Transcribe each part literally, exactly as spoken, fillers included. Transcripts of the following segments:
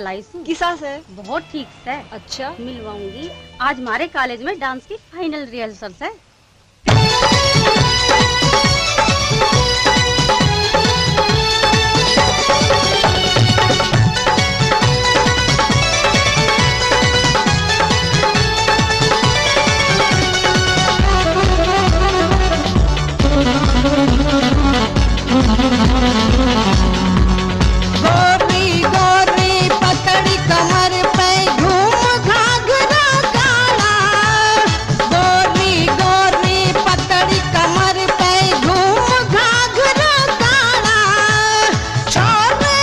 लाई सू। किसा से? बहुत ठीक से। अच्छा। मिलवाऊंगी। आज हमारे कॉलेज में डांस की फाइनल रिहर्सल से। गोरी गोरी पतली कमर पे घूम घाघरा काला। गोरी गोरी पतली कमर पे घूम घाघरा काला। छोरे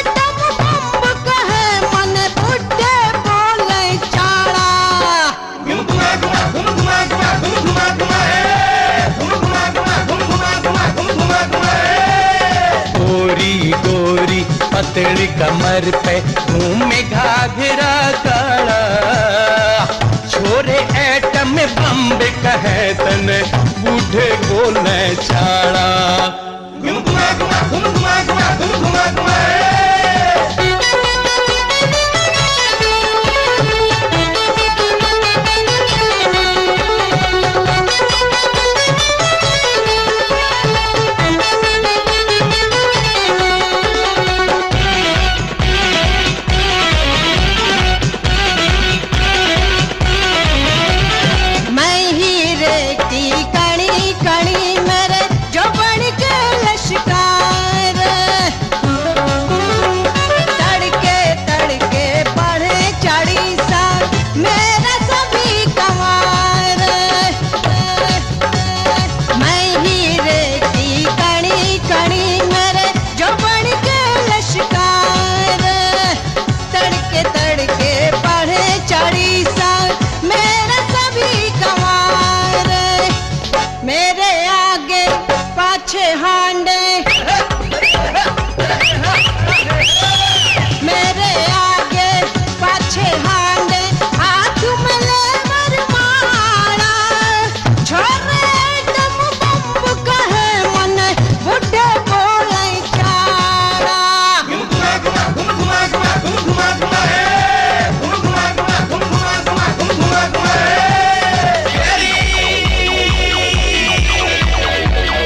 टम बम कहे मन बुड्ढे बोले चाला। गोरी गोरी पतली कमर पे घूमे घाघरा काला। छोरे एटम बम कहे तने बूढ़े बोले चाला। मैं ही रेती कणी कणी मेरे जोबन के लश्कार। तड़के तड़के पढ़े चालीसा मेरा सभी कवार। मैं ही रेती कणी कणी मेरे जोबन के लश्कार। तड़के तड़के पढ़े चालीसा मेरा सभी कवार। मेरे आगे पाछे हांडे, मेरे आगे पाछे हांडे, हाथ में लेवर माला। छोरे टम बम कहे मन बुड्ढे बोले चाला।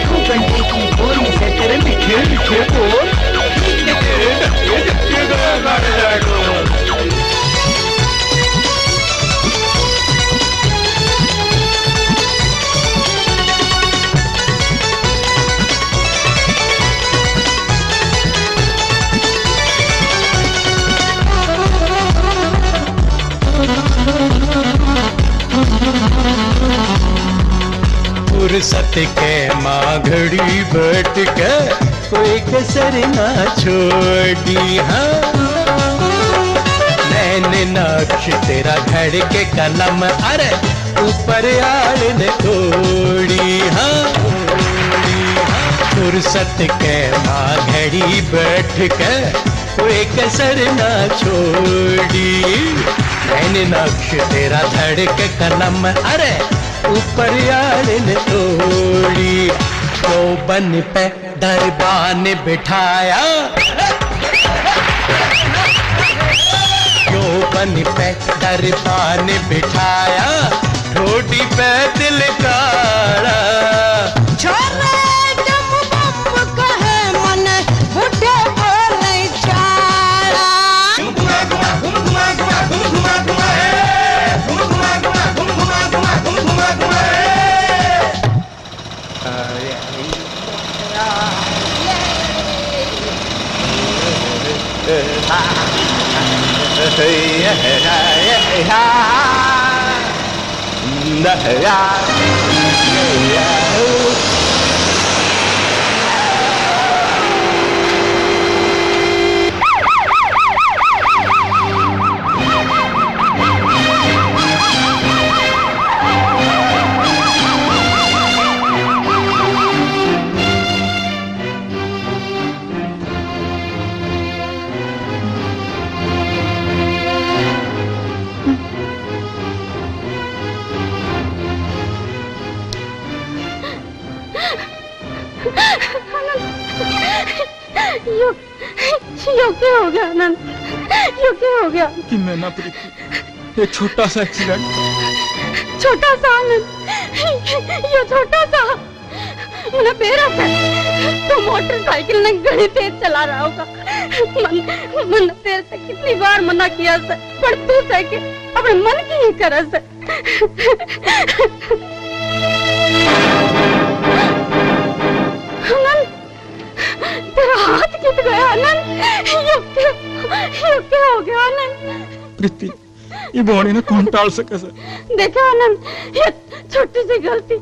दो घंटे की बोरी से तेरे मीठे मीठे बोल। फुर्सत के माँ घड़ी बैठ के कोई कसर ना छोड़ी। हाँ, नैन नक्श तेरा घड़ के कलम, अरे ऊपर आड़ ने तोड़ी। हाँ, फुर्सत के माँ घड़ी बैठ के कोई कसर ना छोड़ी। नैन नक्श तेरा घड़ के कलम, अरे ऊपर आड़ ने तोड़ी। जोबन पे दरबान बिठाया, जोबन पे दरबान बिठाया, ठोडी पे दिल काला। छोरे डम बम कहे मन बुड्ढे बोले चाला। यो, यो क्या हो गया आनंद? तो क्या हो गया? कि मैं ना प्रीति, ये छोटा सा एक्सीडेंट। छोटा सा आनंद, ये छोटा सा। मन्ने बेरा से तो मोटरसाइकिल ने घणी तेज चला रहा होगा। मन, मन तेरे से कितनी बार मना किया से, पर तू से के अपने मन की ही करे से। आनंद, तेरा हाथ कित गया आनंद? यो क्या, यो क्या हो गया आनंद? प्रीति, ये बोने ने कौन टाल सके से? देखा आनंद, ये छोटी सी गलती,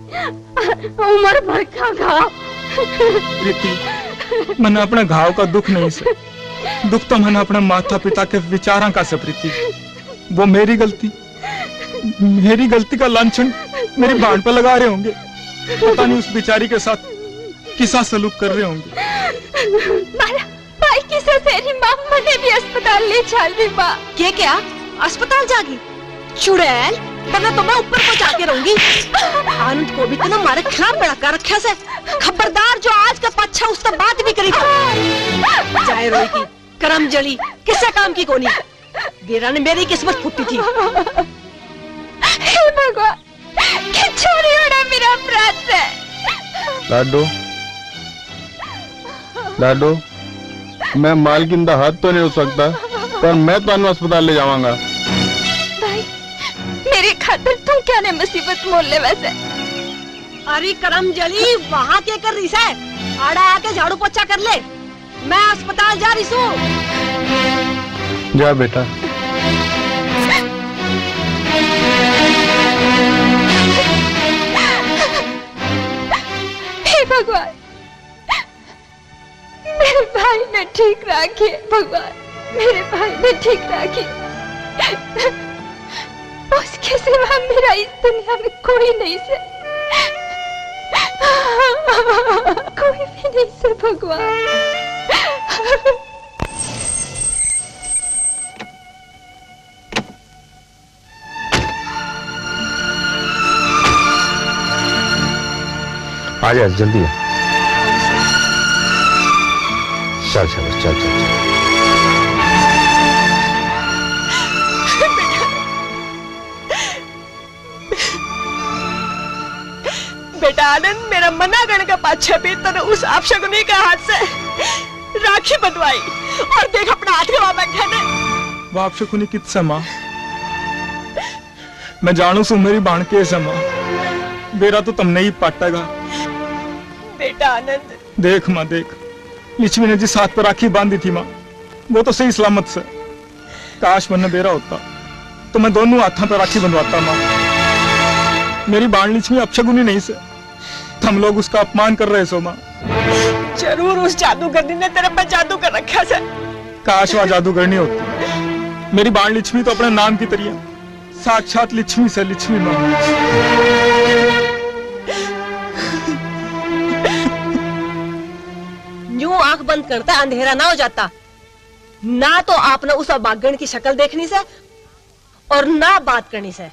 उम्र भर का घाव। प्रीति, मन्ने अपने घाव का दुख नहीं से, दुख तो मन्ने अपने माता पिता के विचारां का से प्रीति। वो मेरी गलती, मेरी गलती का लांछन मेरी भाण पे लगा रहे होंगे। पता नहीं उस बेचारी के साथ किसा सलूक कर रहे होंगे। मारा भाई किसे तेरी माँ मने भी अस्पताल ले चाल री माँ। के क्या? अस्पताल जागी? चुड़ैल, वरना तो मैं ऊपर पहुंचा के रहूंगी। आनंद को भी तूने मारे खिलाफ भड़का रखा से। खबरदार जो आज का पाछा उससे बात भी करी तो। जाए रोई की, करम जली, किसे काम की कोनी। बेरा ने मेरी किस्मत फूटी थी। हे भगवान, के छोरी होना मेरा अपराध है। लाडो, लाडो, मैं मालकिन का हाथ तो नहीं हो सकता, पर मैं तो अस्पताल ले जावांगा। भाई, मेरी खातिर तू क्या ने मुसीबत मोल ले वैसे? अरे करम जली, वहां के कर रही से? आड़ा आके झाड़ू पोछा कर ले। मैं अस्पताल जा रही सूं। जा बेटा। हे भगवान, मेरे भाई ने ठीक राखे, भगवान, मेरे भाई ने ठीक राखे। उसके सिवा मेरा इस दुनिया में कोई नहीं से, कोई भी नहीं से भगवान। आ जा, जल्दी आ। चल, चल, चल, चल, चल। बेटा आनंद, मेरा मना करने का पाछे भी तने उस अपशकुनी के हाथ से राखी बंधवाई और देख अपना हाथ गवा बैठा ने। वो अपशकुनी कित से माँ? मैं जानू सूं मेरी भाण के से माँ। बेरा तो तमने ही पाटेगा। बेटा आनंद। देख माँ देख, लिच्छवी ने जिस हाथ पर राखी बांधी थी माँ, वो तो सही सलामत से। काश मन्ने बेरा होता तो मैं दोनों हाथों पर राखी बंधवाता माँ। मेरी भाण लिच्छवी अपशगुनी नहीं से, तुम लोग उसका अपमान कर रहे सो माँ। जरूर उस जादूगरनी ने तेरे पर जादू कर रखा से। काश वह जादूगरनी होती। मेरी भाण लिच्छवी तो अपने नाम की तरिया साक्षात लिच्छवी से, लिच्छवी माँ। न्यू आंख बंद करता अंधेरा ना हो जाता। ना तो आपने उस अभागण की शक्ल देखनी से और ना बात करनी से।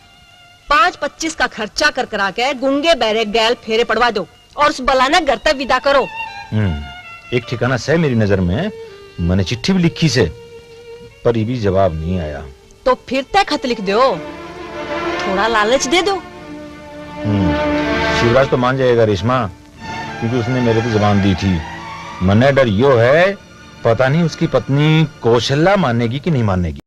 पाँच पच्चीस का खर्चा कर करा के गूंगे बहरे गैल फेरे पड़वा दो और उस बला ने घर तक विदा करो। हम्म, एक ठिकाना से मेरी नजर में, मैंने चिट्ठी भी लिखी से, पर ये भी जवाब नहीं आया। तो फिर तय खत लिख दो, थोड़ा लालच दे दो। हम्म, शिवराज तो मान जाएगा रेशमा, क्योंकि उसने मेरे पे जबान दी थी। मने डर यो है, पता नहीं उसकी पत्नी कौशल्या मानेगी कि नहीं मानेगी।